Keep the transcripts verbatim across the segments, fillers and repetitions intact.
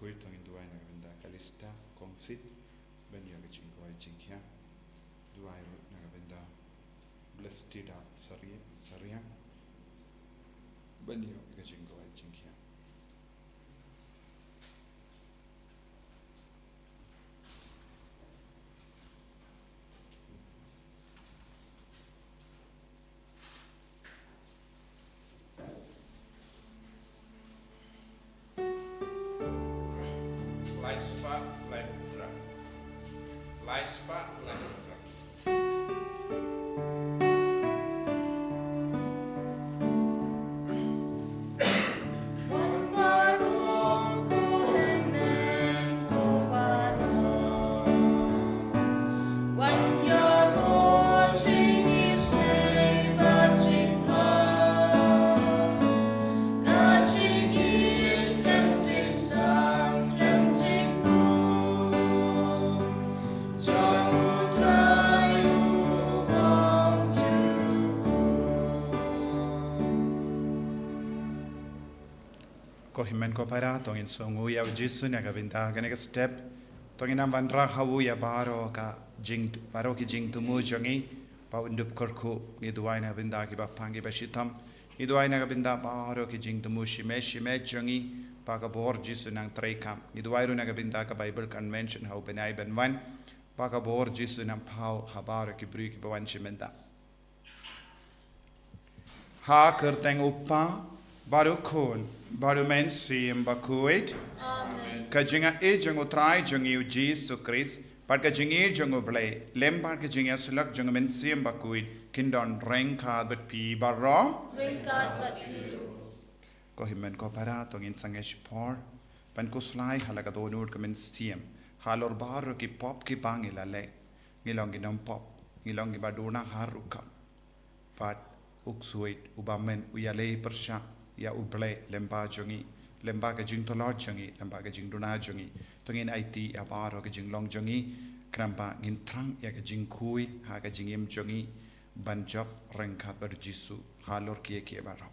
Khuid, to ngin duwai na ka bynta Kalista Kongsit ban ïoh ka jingkhuid jingkhiah. Duwai ruh na ka bynta Blestida Sari-, Sariang ban ïoh ka jingkhuid jingkhiah. Lai spah lai phew phra. Lai spah lai phew phra. Ko hynmen ko para, to ngin sngewnguh ïa u Jisu na ka bynta kane ka step. To ngin ym wanrah ha u ïa baroh ka jing, baroh ki jingthmu jong ngi, ba un dup kyrkhu. Ngi duwai na ka bynta kiba pang kiba shitom. Ngi duwai na ka bynta baroh ki jingthmu shimet shimet jong ngi, ba ka bor Jisu nang treikam. Ngi duwai ruh na ka bynta ka Bible Convention ha u bnai ban wan, ba ka bor Jisu nang paw ha baroh ki briew kiba wan shi mynta. Ha ka kyrteng u Kpa, bad u Khun, bad u Mynsiem Bakhuid. Amen. Ka jingïeit jong u Trai jong ngi u Jisu Khrist, bad ka jingïeit jong u Blei, lem bad ka jingïasyllok jong u Mynsiem Bakhuid, kin don ryngkat bad phi baroh. Ryngkat bad phi ruh. Ko hynmen ko para, to ngin sangeh shipor ban khuslai ha la ka dohnud ka mynsiem halor baroh ki pop kiba ngi la leh. Ngi long ki nongpop, ngi long kiba duna ha rukom. Bad u ksuid uba men u ïaleh pyrshah ïa u Blei lyngba jong ngi, lyngba ka jingtlot jong ngi, lyngba ka jingduna jong ngi. To ngin aiti ïa baroh ka jinglong jong ngi, khnang ba ngin thrang ïa ka jingkhuid ha ka jingim jong ngi ban jop ryngkat bad u Jisu halor kiei kiei baroh.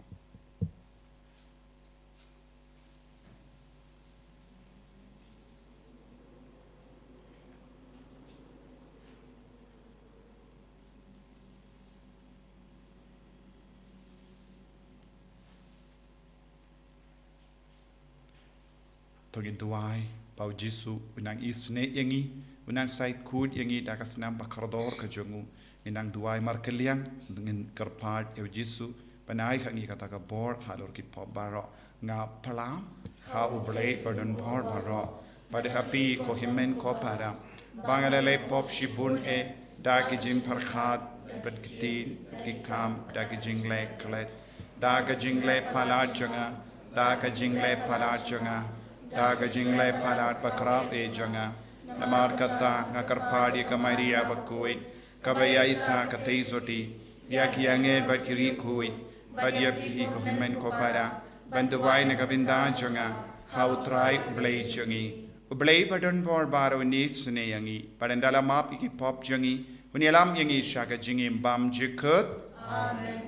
To ngin duwai ba u Jisu un nang isynei ïa ngi, un nang sait khuid ïa ngi da ka snam ba kordor ka jong u. Ngin nang duwai markylliang, ngin kyrpad ïa u Jisu ban ai ha ngi kata ka bor halor ki pop baroh. Nga plam ha u Blei ba don bor baroh, bad ha phi ko hynmen ko para, ba nga la leh pop shibun eh, da ki jingpyrkhat, bad ki ktien, bad ki kam, da ki jingleh klet, da ka jingleh palat jong nga, da ka jingleh palat jong nga, da ka jingleh palat bakhraw eh jong nga. Namar kata nga kyrpad ïa ka Maria bakhuid, kaba ïaishah katei sotti ïa ki angel bad ki riewkhuid, bad ïa phi ko hynmen ko para, ban duwai na ka bynta jong nga ha u Trai u Blei jong ngi. U Blei ba don bor baroh un isynei ïa ngi, bad un da la map ïa ki pop jong ngi, un ïalam ïa ngi sha ka jingim bymjukut. Amen.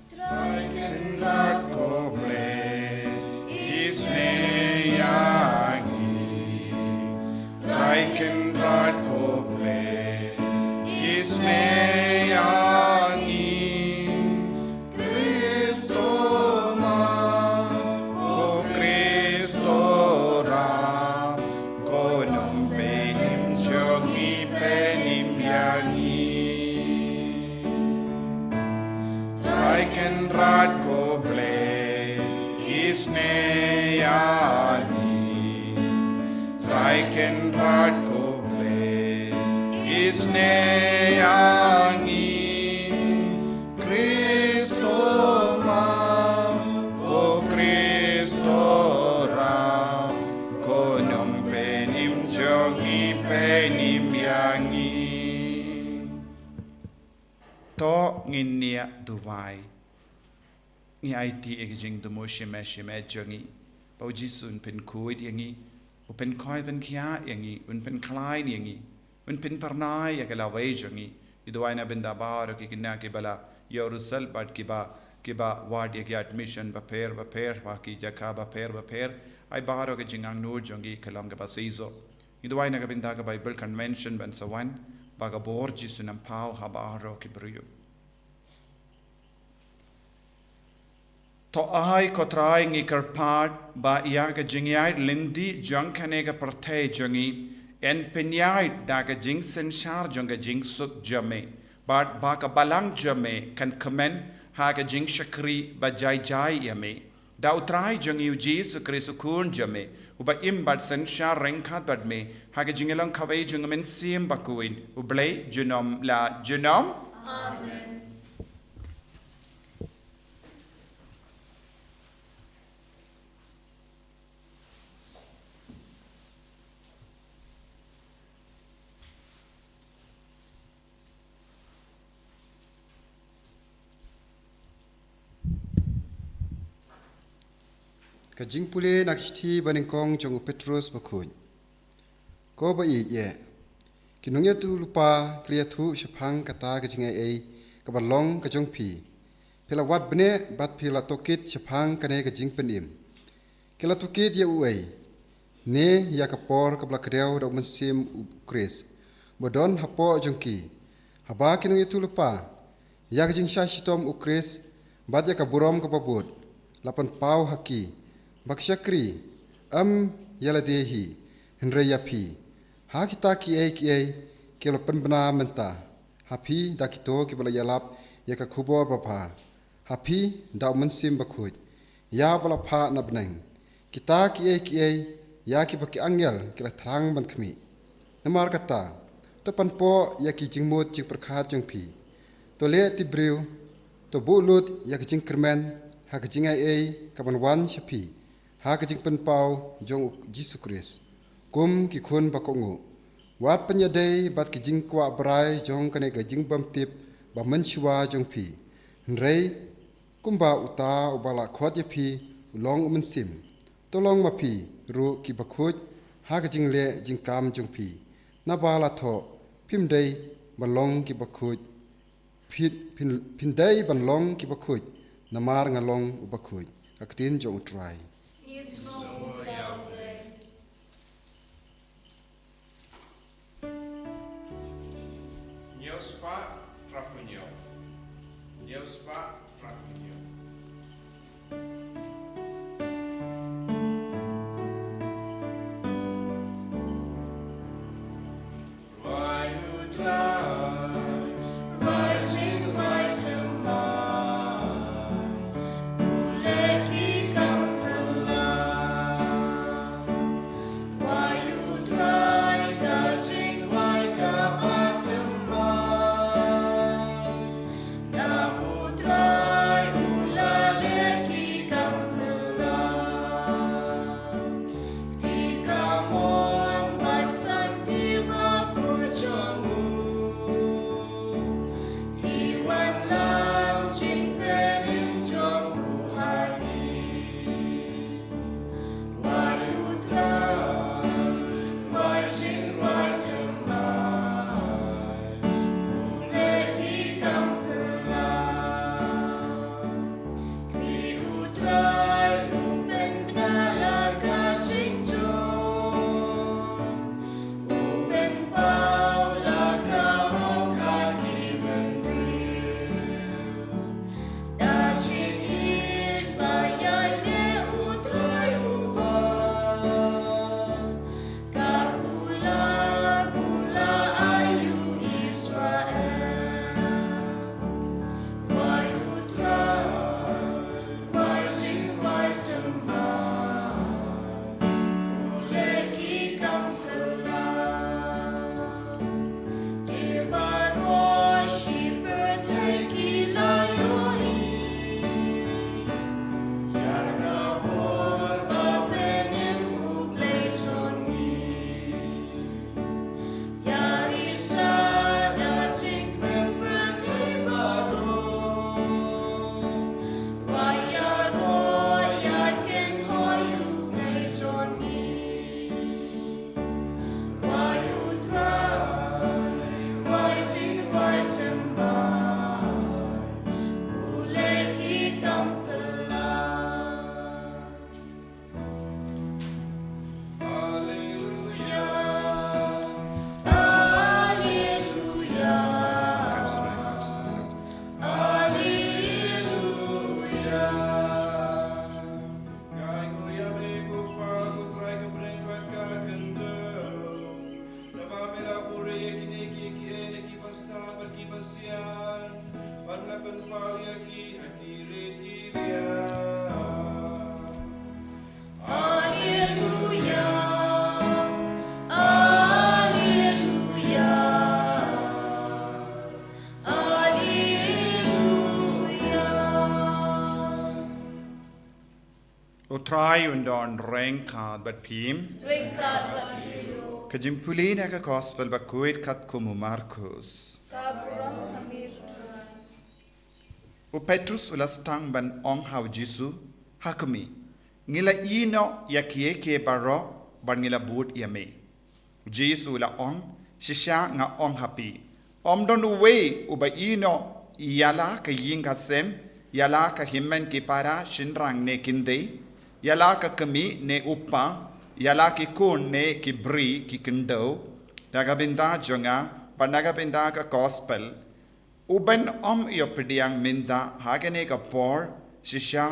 Trai Kynrad ko Blei, isynei ïa ngi. Trai Kynrad ko Blei, isynei ïa ngi. Khrist o ma, ko Khrist o ram, ko nongpynim jong ngi, pynim ïa ngi. Trai Kynrad ko Blei, isynei ïa ngi. Trai Kynrad ko Blei, isynei ïa ngi. Khrist o ma, ko Khrist o ram, ko nongpynim jong ngi, pynim ïa ngi. To ngin ïa duwai. Ngi aiti ïa ki jingthmu shimet shimet jong ngi, ba u Jisu un pynkhuid ïa ngi, un pynkhoi pynkhiah ïa ngi, un pynkhlaiñ ïa ngi, un pynphyrnai ïa ka lawei jong ngi. Ngi duwai na bynta baroh ki khynnah kiba la ïoh result bad kiba kiba wad ïa ki admission bapher bapher, ha ki jaka bapher bapher, ai baroh ka jingangnud jong ki ka long kaba shisha. Ngi duwai na ka bynta ka Bible Convention ban sa wan, ba ka bor Jisu un pynpaw ha baroh ki briew. To ai ko Trai ngi kyrpad ba ïa ka jingïaid lynti jong kane ka pyrthei jong ngi, yn pynïaid da ka jingsynshar jong ka jingsuk jong me, bad ba ka balang jong me kan kmen ha ka jingshakri ba jai jai ïa me. Da u Trai jong ngi u Jisu Khrist u Khun jong me, uba im bad synshar ryngkat bad me, ha ka jingïalong kawei jong u Mynsiem Bakhuid, U Blei, junom la junom. Amen. Ka jingpule na ka shithi banyngkong jong u Petros Bakhuid. Ko ba ïeit, ki nongïathuhlypa ki la ïathuh shaphang kata ka jingai ei kaba long ka jong phi. Phi la wad bniah bad phi la tohkit shaphang kane ka jingpynim. Ki la tohkit ïa uei? Ne ïa ka por kaba la kdew da u Mynsiem u Khrist ba don hapoh jong ki? Haba ki nongïathuhlypa ïa ka jingshah shitom u Khrist bad ïa ka burom kaba bud la pynpaw ha ki, ba ki shakri, ym ïa lade hi, hynrei ïa phi, ha kita kiei kiei ki la pynbna mynta ha phi da kito kiba la ïalap ïa ka khubor babha ha phi da u Mynsiem Bakhuid, ïa ba la phah na bneng. Kita kiei kiei ïa kiba ki angel ki la thrang ban khmih. Namar kata, to panpoh ïa ki jingmut jingpyrkhat jong phi. To leh tibrit, to buh lut ïa ka jingkyrmen ha ka jingai ei kaban wan sha phi ha ka jingpynpaw jong u Jisu Khrist, kum ki khun ba kohnguh. Wat pynïadei bad ki jingkwah brai jong kane ka jingbymtip ba mynshuwa jong phi, hynrei kumba uta uba la khot ïa phi u long u mynsiem, to long ma phi ruh ki bakhuid ha ka jingleh jingkam jong phi. Naba la thoh, phim dei ban long ki bakhuid, phi, phin, phin dei ban long ki bakhuid, namar nga long u bakhuid. Ka ktien jong u Trai. Hynñiew spah, phra phew hynñiew. Hynñiew spah, phra phew hynñiew. Un don ryngkat bad phi. Ryngkat bad phi ruh. Ka jingpule na ka gospel ba khuid katkum u Markus. Ka burom ha me Trai. U Petrus u la sdang ban ong ha u Jisu, ha kmie, ngi la ïehnoh ïa kiei kiei baroh bad ngi la bud ïa me. U Jisu u la ong, shisha nga ong ha phi, ym don uwei uba ïehnoh ïa la ka ïing ka sem, ïa la ka hynmen ki para shynrang ne kynthei, ïa la ka kmie ne u kpa, ïa la ki khun ne ki briew ki khyndew, na ka bynta jong nga bad na ka bynta ka gospel, u ban ym ïoh pdiang mynta ha kane ka por, shisha,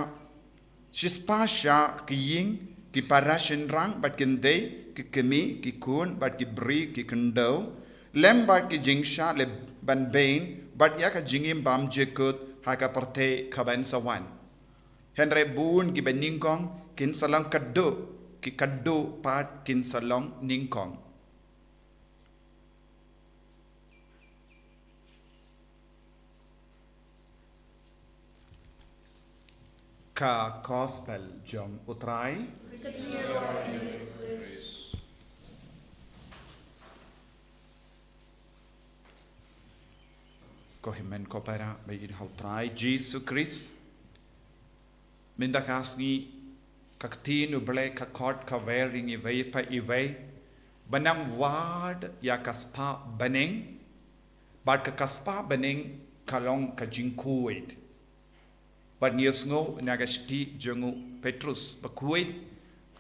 shispah shah ki ïing, ki para shynrang bad kynthei, ki kmie, ki khun bad ki briew ki khyndew, lem bad ki jingshah leh ban beiñ, bad ïa ka jingim bymjukut ha ka pyrthei kaban sa wan. Hynrei bun kiba nyngkong kin sa long khatduh, ki khatduh pat kin sa long nyngkong. Ka gospel jong u Trai. Ko hynmen ko para ba ïeit ha u Trai Jisu Khrist. Mynta ka sngi ka ktien u Blei ka khot ka wer ïa ngi iwei pa iwei ban nang wad ïa ka spah bneng, bad ka, ka spah bneng ka long ka jingkhuid. Bad ngi ïohsngew na ka shithi jong u Petrus, ba khuid,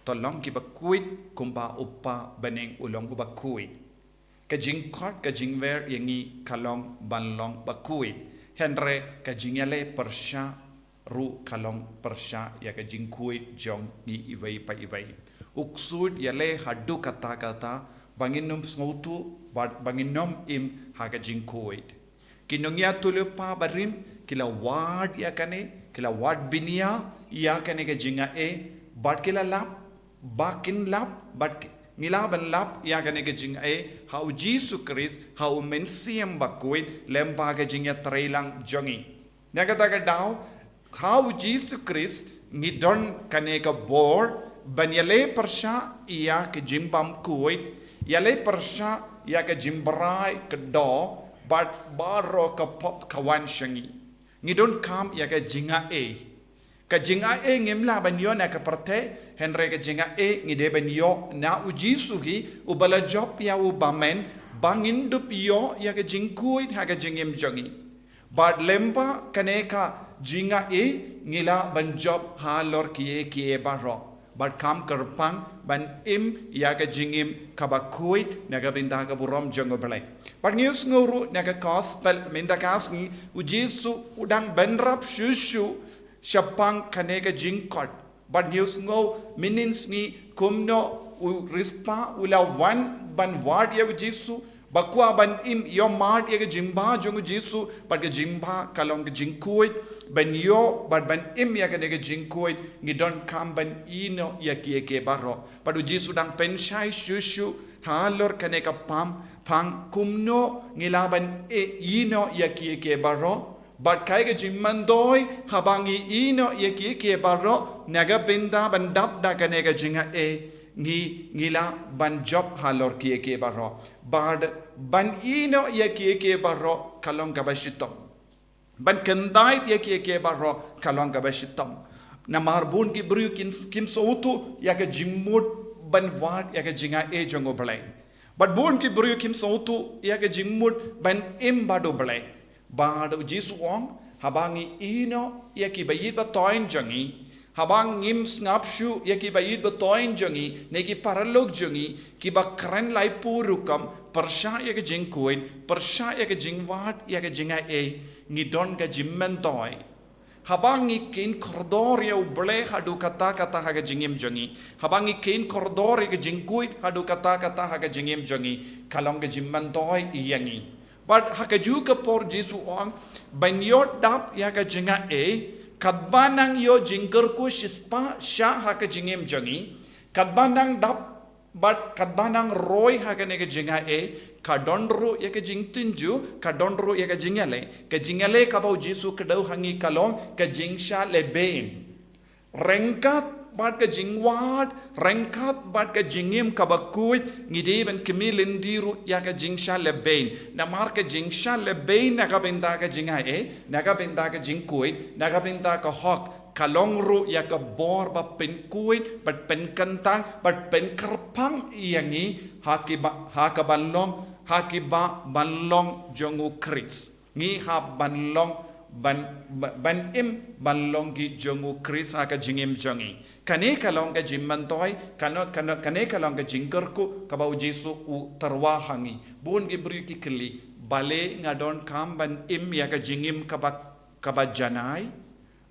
to long kiba khuid kumba u Kpa bneng u long uba khuid. Ka jingkhot ka jingwer ïa ngi ka long ban long ba khuid. Hynrei ka jingïaleh pyrshah ruh ka long pyrshah ïa ka jingkhuid jong ngi iwei pa iwei. U ksuid ïaleh haduh katta katta ba ngin ym sngewthuh bad ba ngin ym im ha ka jingkhuid. Ki nongïathuhlypa barim ki la wad ïa kane, ki la wad bniah ïa kane ka jingaiei, bad ki la lap, ba kin lap, bad ki, ngi lah ban lap ïa kane ka jingaiei ha u Jisu Khrist, ha u Mynsiem Bakhuid, lem bad ka jingïatreilang jong ngi. Na kata ka daw, ha u Jisu Khrist ngi don kane ka bor ban ïaleh pyrshah ïa ka jingbymkhuid, ïaleh pyrshah ïa ka jingbrai kdaw bad baroh ka pop ka wan sha ngi. Ngi donkam ïa ka jingaiei. Ka jingaiei ngim lah ban ïoh na ka pyrthei, hynrei ka jingaiei ngi dei ban ïoh na u Jisu hi, uba la jop ïa u bymman, ba ngin dup ïoh ïa ka jingkhuid ha ka jingim jong ngi. Bad lem bad kane ka jingaiei ngi lah ban jop halor kiei kiei baroh. Bad kam kyrpang ban im ïa ka jingim kaba khuid na ka bynta ka burom jong u Blei. Bad ngi ïohsngew ruh na ka gospel mynta ka sngi u Jisu u dang bynrap shuh shuh shaphang kane ka jingkhot. Bad ngi ïohsngew mynnin sngi kumno u riewspah u la wan ban wad ïa u Jisu, ba kwah ban im ïohmad ïa ka jingbha jong u Jisu, bad ka jingbha ka long ka jingkhuid, ban ïoh, bad ban im ïa kane ka jingkhuid, ngi donkam ban ïehnoh ïa kiei kiei baroh. Bad u Jisu dang pynshai shuh shuh halor kane ka phang, phang kumno ngi lah ban ïehnoh ïa kiei kiei baroh, bad kaei ka jingmyntoi, haba ngi ïehnoh ïa kiei kiei baroh, na ka bynta ban dap da kane ka jingaiei, ngi, ngi lah ban jop halor kiei kiei baroh. Bad ban ïehnoh ïa kiei kiei baroh ka long kaba shitom. Ban kyntait ïa kiei kiei baroh ka long kaba shitom. Namar bun ki briew kin, kim sngewthuh ïa ka jingmut ban wad ïa ka jingaiei jong u Blei. Bad bun ki briew kim sngewthuh ïa ka jingmut ban im bad u Blei. Bad u Jisu u ong, haba ngi ïehnoh ïa ki ba ïeit ba thoiñ jong ngi, haba ngim sngap shuh ïa ki ba ïeit ba thoiñ jong ngi, ne ki paralok jong ngi, kiba kren laiphew rukom, pyrshah ïa ka jingkhuid, pyrshah ïa ka jingwad ïa ka jingaiei, ngi don ka jingmyntoi. Haba ngi kheiñ kordor ïa u Blei haduh katta katta ha ka jingim jong ngi, haba ngi kheiñ kordor ïa ka jingkhuid haduh katta katta ha ka jingim jong ngi, ka long ka jingmyntoi ïa ngi. Bad ha kajuh ka por Jisu u ong, ban ïoh dap ïa ka jingaiei, katba nang ïoh jingkyrkhu shispah shah ha ka jingim jong ngi, katba nang dap, bad katba nang roi ha kane ka jingaiei, ka don ruh ïa ka jingtynjuh, ka don ruh ïa ka jingïaleh. Ka jingïaleh kaba u Jisu u kdew ha ngi ka long ka jingshah lehbeiñ. Ryngkat bad ka jingwad ryngkat bad ka jingim kaba khuid, ngi dei ban kmie lynti ruh ïa ka jingshah lehbeiñ. Namar ka jingshah lehbeiñ na ka bynta ka jingai, na ka bynta ka jingkhuid, na ka bynta ka hok, ka long ruh ïa ka bor ba pynkhuid bad pynkyntang bad pynkyrpang ïa ngi ha kiba, ha kaban long, ha kiba ban long jong u Khrist. Ngi hap ban long, ban, ban, ban im ban long ki jong u Khrist ha ka jingim jong ngi. Kane ka long ka jingmyntoi, kano, kano, kane ka long ka jingkyrkhu kaba u Jisu u tyrwa ha ngi. Bun ki briew ki kylli, balei nga donkam ban im ïa ka jingim kaba, kaba janai?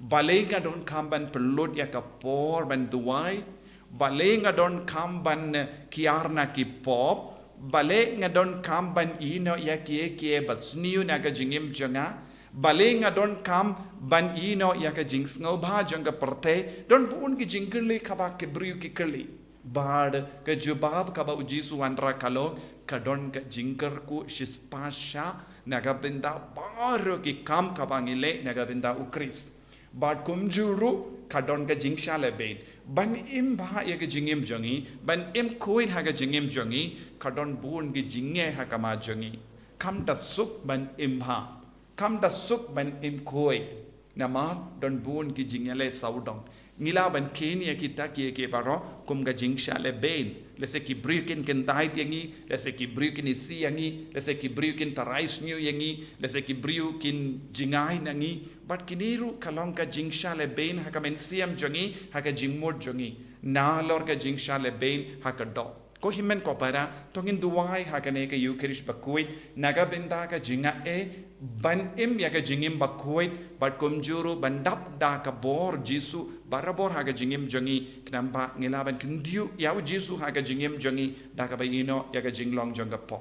Balei nga donkam ban pynlut ïa ka por ban duwai? Balei nga donkam ban, eh, kiar na ki pop? Balei nga donkam ban ïehnoh ïa kiei kiei ba sniew na ka jingim jong nga? Balei nga donkam ban ïehnoh ïa ka jingsngewbha jong ka pyrthei? Don bun ki jingkylli kaba ki briew ki kylli. Bad ka jubab kaba u Jisu u wanrah ka long, ka don ka jingkyrkhu shispah shah na ka bynta baroh ki kam kaba ngi leh na ka bynta u Khrist. Bad kumjuh ruh ka don ka jingshah lehbeiñ. Ban im bha ïa ka jingim jong ngi, ban im khuid ha ka jingim jong ngi, ka don bun ki jingeh ha khmat jong ngi. Kam da suk ban im bha. Kam da suk ban im khuid. Namar don bun ki jingïaleh sawdong. Ngi lah ban kheiñ ïa kita kiei kiei baroh kum ka jingshah lehbeiñ. Lehse ki briew kin kyntait ïa ngi, lehse ki briew kin isih ïa ngi, lehse ki briew kin tharai sniew ïa ngi, lehse ki briew kin jingai na ngi. Bad kine ruh ka long ka jingshah lehbeiñ ha ka mynsiem jong ngi, ha ka jingmut jong ngi. Nalor ka jingshah lehbeiñ ha ka doh. Ko hynmen ko para, to ngin duwai ha kane ka Eucharist bakhuid, na ka bynta ka jingaiei ban im ïa ka jingim bakhuid, bad kumjuh ruh ban dap da ka bor Jisu barabor ha ka jingim jong ngi, khnang ba ngi lah ban kyntiew ïa u Jisu ha ka jingim jong ngi, da kaba ïehnoh ïa ka jinglong jong ka pop.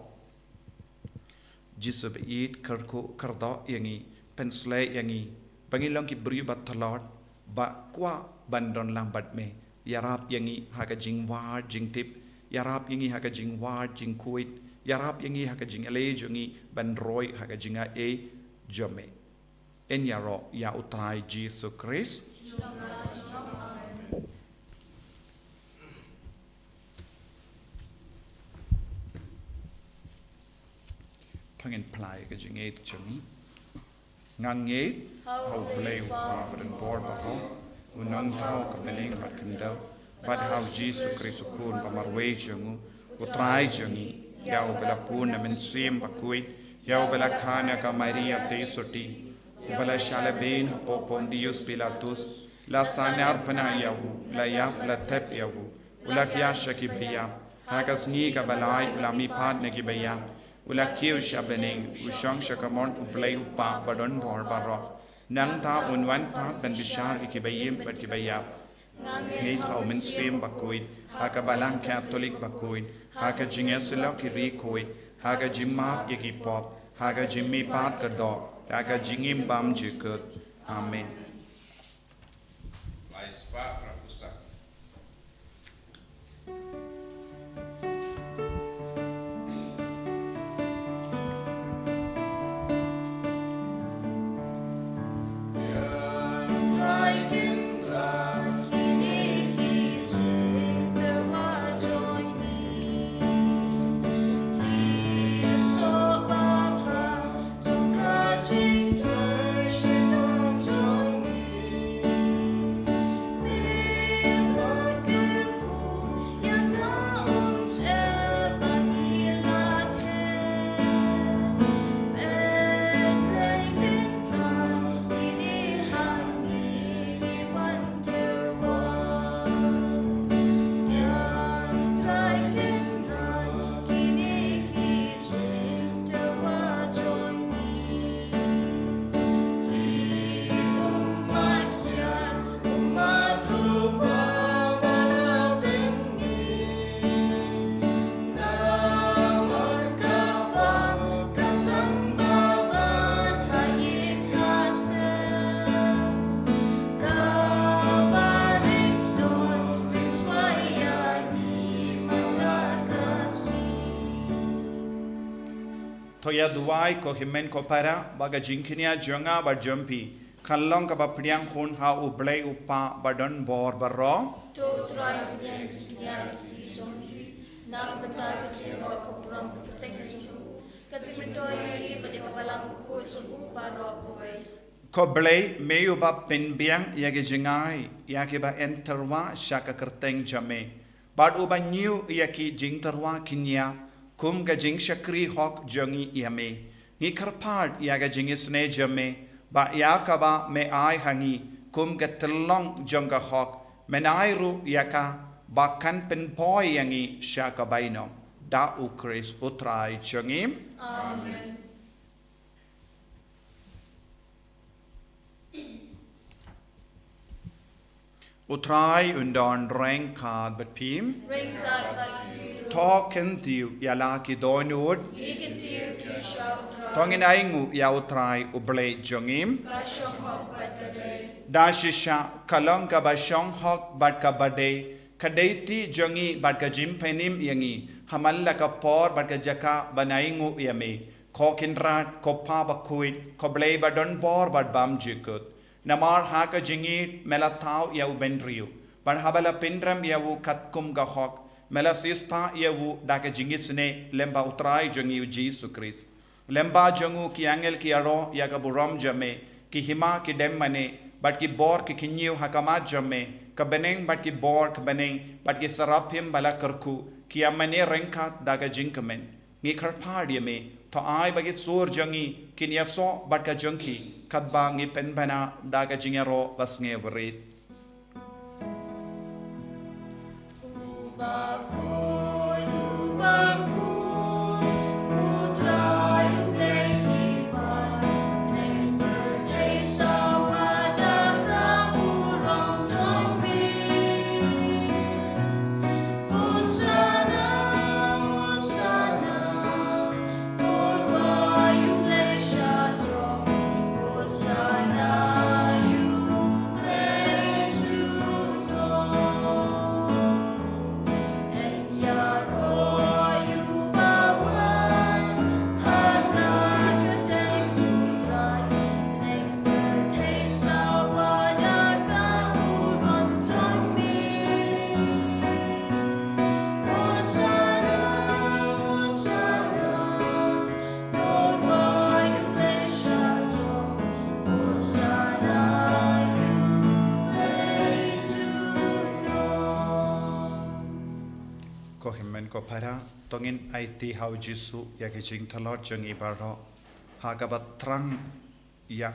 Jisu baieit, kyrkhu kyrdoh ïa ngi, pynshlei ïa ngi ba ngin long ki briew ba tlot, ba kwah ban don lang bad me. Ïarap ïa ngi ha ka jingwad jingtip, ïarap ïa ngi ha ka jingwad jingkhuid, ïarap ïa ngi ha ka jingïaleh jong ngi ban roi ha ka jingaiei jong me. Yn ïaroh ïa u Trai Jisu Khrist. To ngin phla ïa ka jingngeit jong ngi. Nga ngeit ha U Blei U Kpa badonbor baroh, U Nongthaw ka bneng bad khyndew, bad ha U Jisu Khrist U Khun ba marwei jong u, U Trai jong ngi, ïa uba la bun na Mynsiem Bakhuid, ïa uba la kha na ka Maria Theisotti, uba la shah lehbeiñ hapoh Pontius Pilatus, la sahnarphna ïa u, la ïap, la thep ïa u, u la khia sha ki baïap, ha ka sngi kaba lai u la mihpat na ki baïap, u la kiew sha bneng, u shong sha kamon U Blei U Kpa badonbor baroh. Nangta un wan pat ban bishar ïa ki baïm bad ki baïap. Nga ngeit ha U Mynsiem Bakhuid, ha ka Balang Katholik bakhuid, ha ka jingïasyllok ki riewkhuid, ha ka jingmap ïa ki pop, ha ka jingmihpat ka doh, ha ka jingim bymjukut. Amen. To ïa duwai ko hynmen ko para, ba ka jingkñia jong nga bad jong phi Kan long kaba pdiang hun ha U Blei U Kpa ba don bor baroh. To U Trai un pdiang jingkñia ïa ki kti jong phi na ka bynta ka jingïaroh ka burom ka kyrteng jong u, ka jingmyntoi ïa ngi bad ïa ka balang bakhuid jong u baroh kawei. Ko Blei, me uba pynbiang ïa ki jingai ïa kiba en tyrwa sha ka kyrteng jong me, bad uba ñiew ïa ki jingtyrwa kñia kum ka jingshakri hok jong ngi ïa me, ngi kyrpad ïa ka jingisynei jong me, ba ïa kaba me ai ha ngi kum ka tyllong jong ka hok, men ai ruh ïa ka ba kan pynpoi ïa ngi sha ka bainong. Da U Khrist U Trai jong ngi. Amen. U Trai un don ryngkat bad phi. Ryngkat bad phi ruh. To kyntiew ïa la ki dohnud. Ngi kyntiew ki sha U Trai. To ngin ainguh ïa U Trai U Blei jong ngi. Ka shong hok bad ka dei. Da shisha ka long kaba shong hok bad kaba dei, ka dei ti jong ngi bad ka jingpynim ïa ngi ha man la ka por bad ka jaka ban ainguh ïa me. Ko Kynrad, ko Pa bakhuid, ko Blei ba don bor bad bymjukut. Namar ha ka jingïeit me la thaw ïa u bynriew, bad haba la pynrem ïa u katkum ka hok, me la siewspah ïa u da ka jingisynei lyngba U Trai jong ngi U Jisu Khrist. Lyngba jong u ki angel ki ïaroh ïa ka burom jong me, ki hima ki dem mane, bad ki bor ki kyñiew ha khmat jong me, ka bneng bad ki bor ka bneng, bad ki saraphim ba la kyrkhu, ki ïa mane ryngkat da ka jingkmen. Ngi kyrpad ïa me, to ai ba ki sur jong ngi kin ïasoh bad ka jong ki, katba ngi pynbna da ka jingïaroh basngew barit. Ko hynmen ko para, to ngin aiti ha U Jisu ïa ki jingtlot jong ngi baroh, ha kaba thrang ïa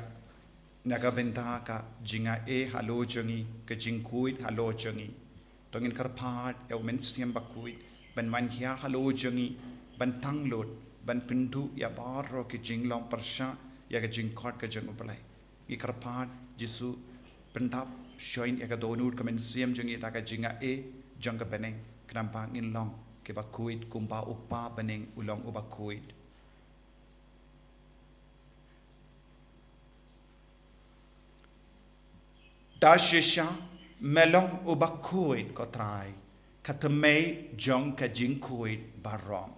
na ka bynta ka jingaiei halor jong ngi, ka jingkhuid halor jong ngi. To ngin kyrpad ïa U Mynsiem Bakhuid ban wan hiar halor jong ngi, ban tang lut, ban pynduh ïa baroh ki jinglong pyrshah ïa ka jingkhot ka jong U Blei. Ngi kyrpad Jisu, pyndap shongkun ïa ka dohnud ka mynsiem jong ngi da ka jingaiei jong ka bneng, khnang ba ngin long kiba khuid kumba U Kpa bneng u long uba khuid. Da shisha me long uba khuid, ko Trai, ka thymmei jong ka jingkhuid baroh.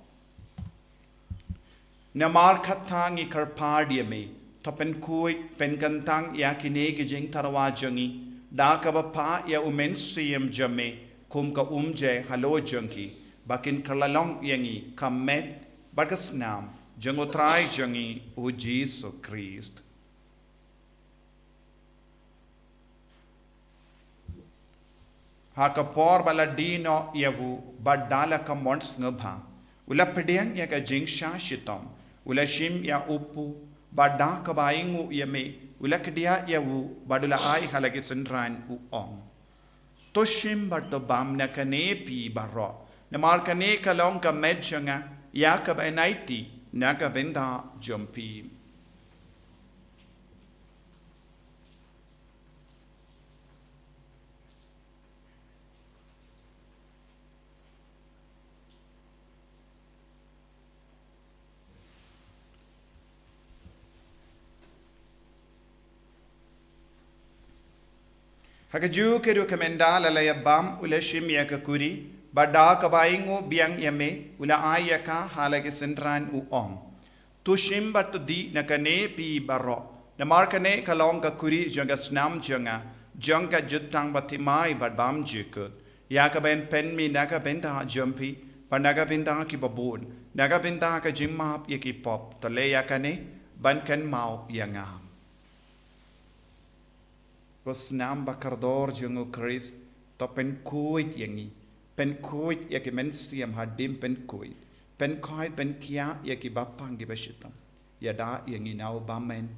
Namar kata ngi kyrpad ïa me, to pynkhuid pynkyntang ïa kine ki jingtyrwa jong ngi da kaba phah ïa U Mynsiem jong me kum ka umjai halor jong ki, ba kin kylla long ïa ngi ka met bad ka snam jong U Trai jong ngi U Jisu Khrist. Ha ka por ba la die noh ïa u, bad da la ka mon sngewbha, u la pdiang ïa ka jingshah shitom, u la shim ïa u pu, bad da kaba ainguh ïa me, u la kdiah ïa u, bad u la ai ha la ki synran, u ong: To shim bad to bam na kane phi baroh, namar kane ka long ka met jong nga ïa kaba yn aiti na ka bynta jong phi. Ha kajuh ka ruh ka mynta la la ïa bam, u la shim ïa ka kuri, bad da kaba ainguh biang ïa me, u la ai ïa ka ha la ki synran, u ong: To shim bad to dih na kane phi baroh, Namar kane ka long ka kuri jong ka snam jong nga, jong ka jutang bathymmai bad bymjukut, ïa kaba yn pynmih na ka bynta jong phi bad na ka bynta ki babun, na ka bynta ka jingmap ïa ki pop. To leh ïa kane ban kynmaw ïa nga. Ko snam ba kordor jong U Khrist, to pynkhuid ïa ngi, pynkhuid ïa ki mynsiem hadien pynkhuid, pynkhuid pynkhiah ïa ki bapang ki bashitom. Ïada ïa ngi na u bymman.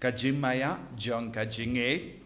Ka jingmaïa jong ka jingngeit.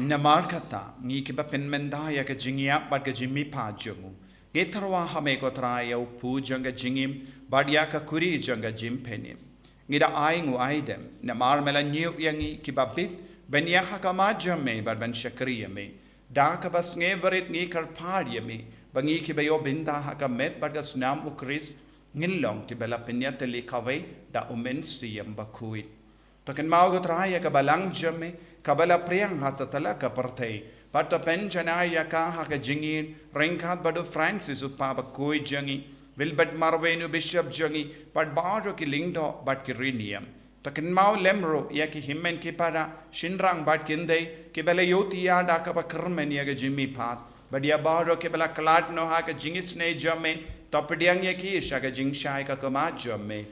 Namar kata, ngi kiba pynmynda ïa ka jingïap bad ka jingmihpat jong u, ngi tyrwa ha me ko Trai ïa u pud jong ka jingim bad ïa ka kuri jong ka jingpynim. Ngi da ai nguaidem, namar me la ñiew ïa ngi kiba bit ban ïeng ha khmat jong me bad ban shakri ïa me. Da kaba sngewrit ngi kyrpad ïa me ba ngi kiba ïoh bynta ha ka met bad ka snam U Khrist, ngin long kiba la pynïatylli kawei da U Mynsiem Bakhuid. To kynmaw ko Trai ïa ka balang jong me kaba la phriang ha satlak ka pyrthei, bad to pynjanai ïa ka ha ka jingïeit ryngkat bad u Francis u Papa bakhuid jong ngi, Wilbert Marweiñ u Bishop jong ngi, bad baroh ki lyngdoh bad ki riewniam. To kynmaw lem ruh ïa ki hynmen ki para, shynrang bad kynthei kiba la ïohthiah da kaba kyrmen ïa ka jingmihpat, bad ïa baroh kiba la khlad noh ha ka jingisynei jong me. To pdiang ïa ki sha ka jingshai ka khmat jong me.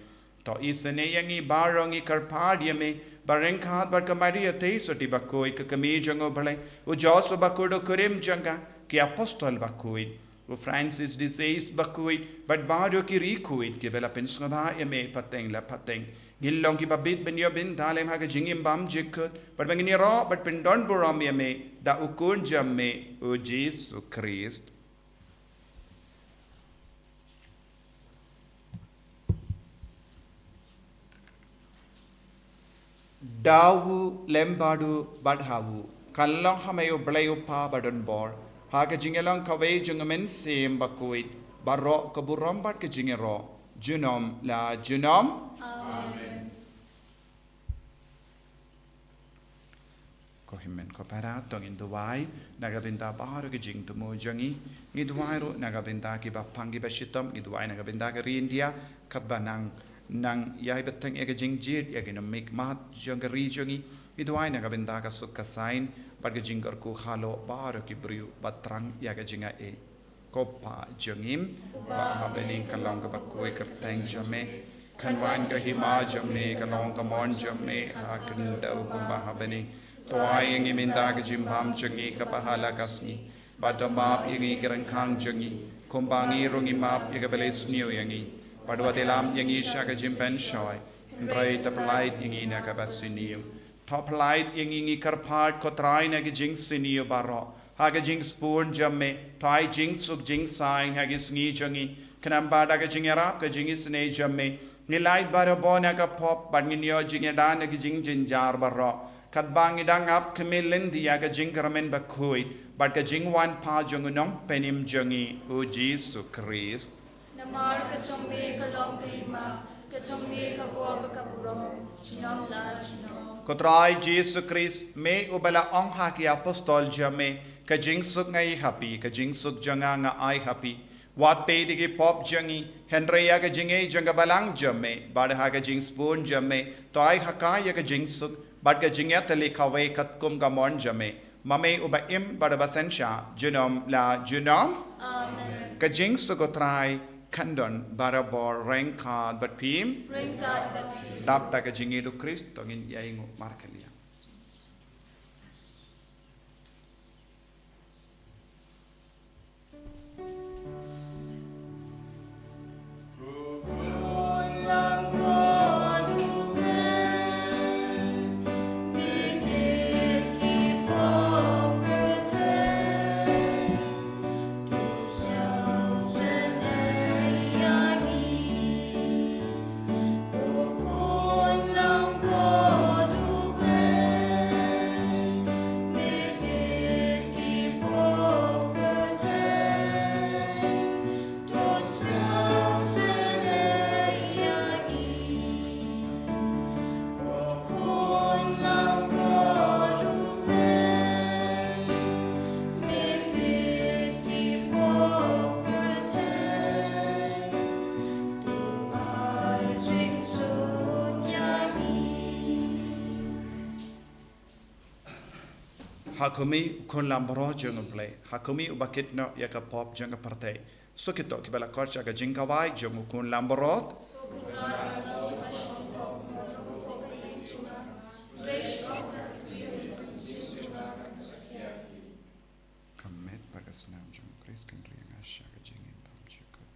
To isynei ïa ngi baroh, ngi kyrpad ïa me ba ryngkat bad ka Maria Theisotti bakhuid, ka Kmie jong U Blei, u Joseph bakhuid u kurim jong ka, ki Apostol bakhuid, u Francis de Sales bakhuid, bad baroh ki riewkhuid kiba la pynsngewbha ïa me pateng la pateng, ngin long kiba bit ban ïoh bynta lem ha ka jingim bymjukut, bad ba ngin ïaroh bad pyndonburom ïa me da U Khun jong me, u Jisu Khrist. Da u, lem bad u, bad ha u, kan long ha me U Blei U Kpa badonbor, ha ka jingïalong kawei jong U Mynsiem Bakhuid, baroh ka burom bad ka jingïaroh, junom la junom. Amen. Ko hynmen ko para, to ngin duwai na ka bynta baroh ki jingthmu jong ngi. Ngi duwai ruh na ka bynta ki bapang ki bashitom, ngi duwai na ka bynta ka ri India, katba nang, nang ïai bteng ïa ka jingjied ïa ki nongmihkhmat jong ka ri jong ngi. Ngi duwai na ka bynta ka suk ka saiñ bad ka jingkyrkhu halor baroh ki briew ba thrang ïa ka jingaiei. Ko Pa jong ngi, ba ha bneng, ka long kaba khuid kyrteng jong me. Kan wan ka hima jong me, ka long ka mon jong me ha khyndew kumba ha bneng. To ai ïa ngi mynta ka jingbam jong ngi kaba ha la ka sngi. Bad to map ïa ngi ki ryngkang jong ngi, kumba ngi ruh ngi map ïa kiba leh sniew ïa ngi. Bad wat ïalam ïa ngi sha ka jingpynshoi, hynrei to pyllait ïa ngi na kaba sniew. To pyllait ïa ngi, ngi kyrpad ko Trai, na ki jingsniew baroh, ha ka jingsbun jong me. To ai jingsuk jingsaiñ ha ki sngi jong ngi, khnang ba da ka jingïarap ka jingisynei jong me, ngin lait barabor na ka pop bad ngin ïoh jingïada na ki jingjynjar baroh, katba ngi dang ap khmih lynti ïa ka jingkyrmen bakhuid bad ka jingwan pat jong U Nongpynim jong ngi, u Jisu Khrist. Namar ka jong me ka long ka hima, ka jong me ka bor bad ka burom, junom la junom. Ko Trai Jisu Khrist, me uba la ong ha ki Apostol jong me, ka jingsuk nga ai ha phi, ka jingsuk jong nga nga ai ha phi. Wat peit ïa ki pop jong ngi, hynrei ïa ka jingaiei jong ka balang jong me, bad ha ka jingsbun jong me, to ai ha ka ïa ka jingsuk bad ka jingïatylli kawei katkum ka mon jong me, ma me uba im bad uba synshar, junom la junom. Amen. Ka jingsuk U Trai kan don barabor ryngkat bad phi. Ryngkat bad phi. Dap da ka jingïeit U Khrist, to ngin ïainguh markylliang. Ha khmih u Khun Langbrot jong U Blei, ha khmih uba kit noh ïa ka pop jong ka pyrthei. Sa kito kiba la khot sha ka jingkawei jong u Khun Langbrot. Ka met bad ka snam jong U Khrist kin ri ïa nga sha ka jingim bymjukut.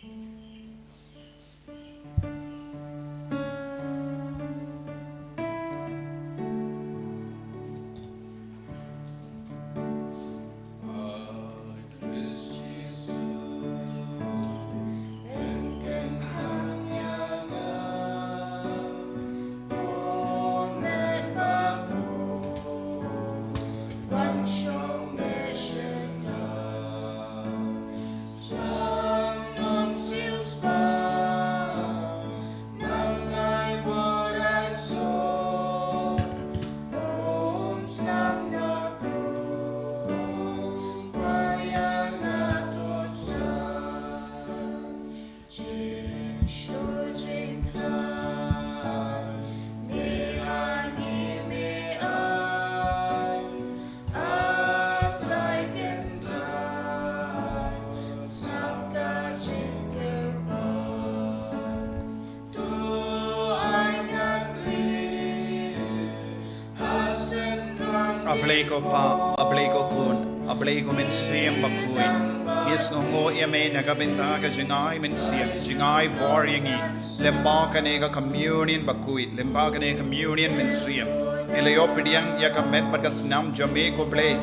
Amen. A Blei ko Pa, a Blei ko Khun, a Blei ko Mynsiem Bakhuid. Ngi sngewnguh ïa me na ka bynta ka jingai mynsiem, jingai bor ïa ngi. Lyngba kane ka communion bakhuid, lyngba kane ka communion mynsiem, ngi la ïoh pdiang ïa ka met bad ka snam jong me ko Blei.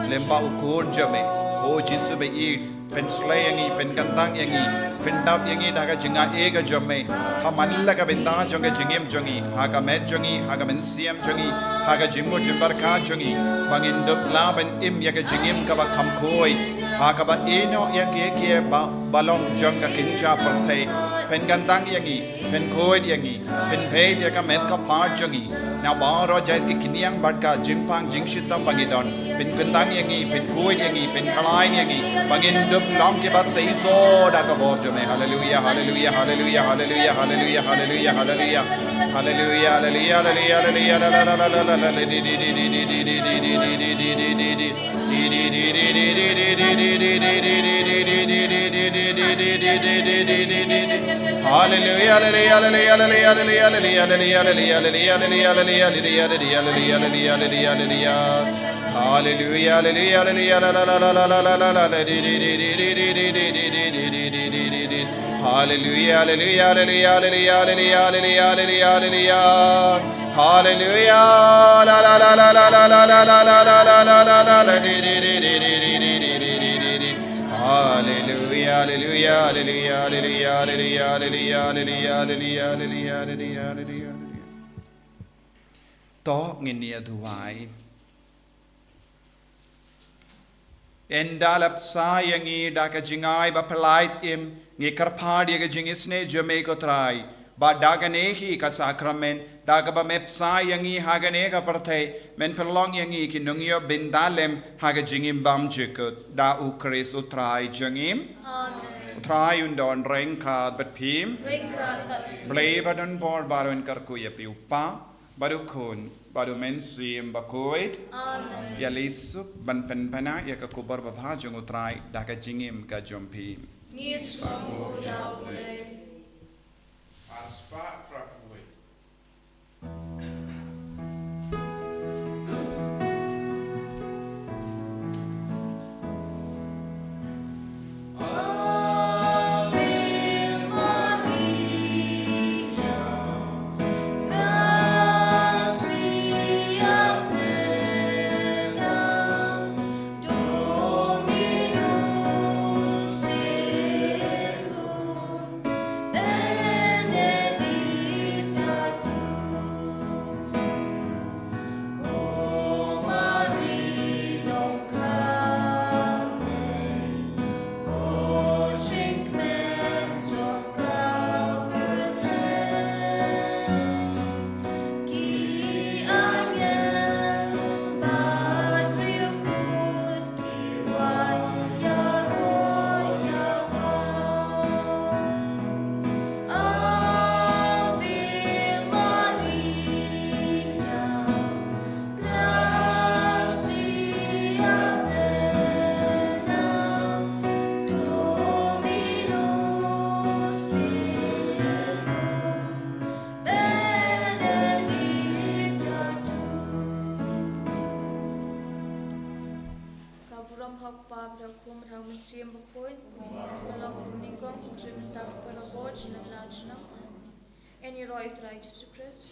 Lyngba u Khun jong me, ko Jisu ba ïeit, pynslei ïa ngi, pynkyntang ïa ngi, pyndap ïa ngi da ka jingaiei ka jong me. Ha man la ka bynta jong ka jingim jong ngi, ha ka met jong ngi, ha ka mynsiem jong ngi, ha ka jingmut jingpyrkhat jong ngi, ba ngin dup lah ban im ïa ka jingim kaba kham khuid, ha kaba ïehnoh ïa kiei kiei ba, ba long jong ka kynja pyrthei. Pynkyntang ïa ngi, pynkhuid ïa ngi, pynpeit ïa ka met ka phad jong ngi na baroh jait ki khñiang bad ka jingpang jingshitom ba ngi don. Pynkyntang ïa ngi, pynkhuid ïa ngi, pynkhlaiñ ïa ngi, ba ngin dup long kiba seisoh da ka bor jong me. Haleluia, haleluia, haleluia, haleluia, haleluia, haleluia, haleluia. Haleluia, haleluia, haleluia, haleluia, haleluia, haleluia. Hallelujah, hallelujah, hallelujah, hallelujah, hallelujah, hallelujah, hallelujah, hallelujah, hallelujah, hallelujah, hallelujah, hallelujah, hallelujah, hallelujah, hallelujah, hallelujah, hallelujah. Hallelujah, hallelujah, hallelujah, la, la, la, la, la, la, la, la, la, di, di, di, di, di, di, di, di, di, di, di, di, di, di, di, di. Hallelujah, hallelujah, hallelujah, hallelujah, hallelujah, hallelujah, hallelujah, hallelujah. Hallelujah, la, la, la, la, la, la, la, la, la, la, la, la, la, la, la, la, di, di, di, di, di, di, di, di, di, di, di, di. Hallelujah, hallelujah, hallelujah, hallelujah, hallelujah, hallelujah, hallelujah, hallelujah, hallelujah, hallelujah, hallelujah. To ngin ïa duwai. Ynda la bsa ïa ngi da ka jingai ba pyllait im, ngi kyrpad ïa ka jingisynei jong me ko Trai, ba da kane hi ka sakramen, da kaba me bsa ïa ngi ha kane ka pyrthei, men pynlong ïa ngi ki nongïoh bynta lem ha ka jingim bymjukut, da U Khrist U Trai jong ngi. Amen. U Trai un don ryngkat bad phi. Ryngkat bad phi. Blei ba don bor baroh un kyrkhu ïa phi, U Kpa, bad U Khun, bad U Mynsiem Bakhuid. Amen. Ïa leit suk ban pynpaw ïa ka khubor babha jong U Trai da ka jingim ka jong phi. Ngi sngewnguh ïa U Blei. Ar spah phra phew wei. Ka burom ha U Kpa bad ha U Khun bad ha U Mynsiem Bakhuid. Ka long kumne kong kumjuh mynta ka por la ka por junom la junom. Amen. Ïaroh ïa U Trai Jisu Khrist.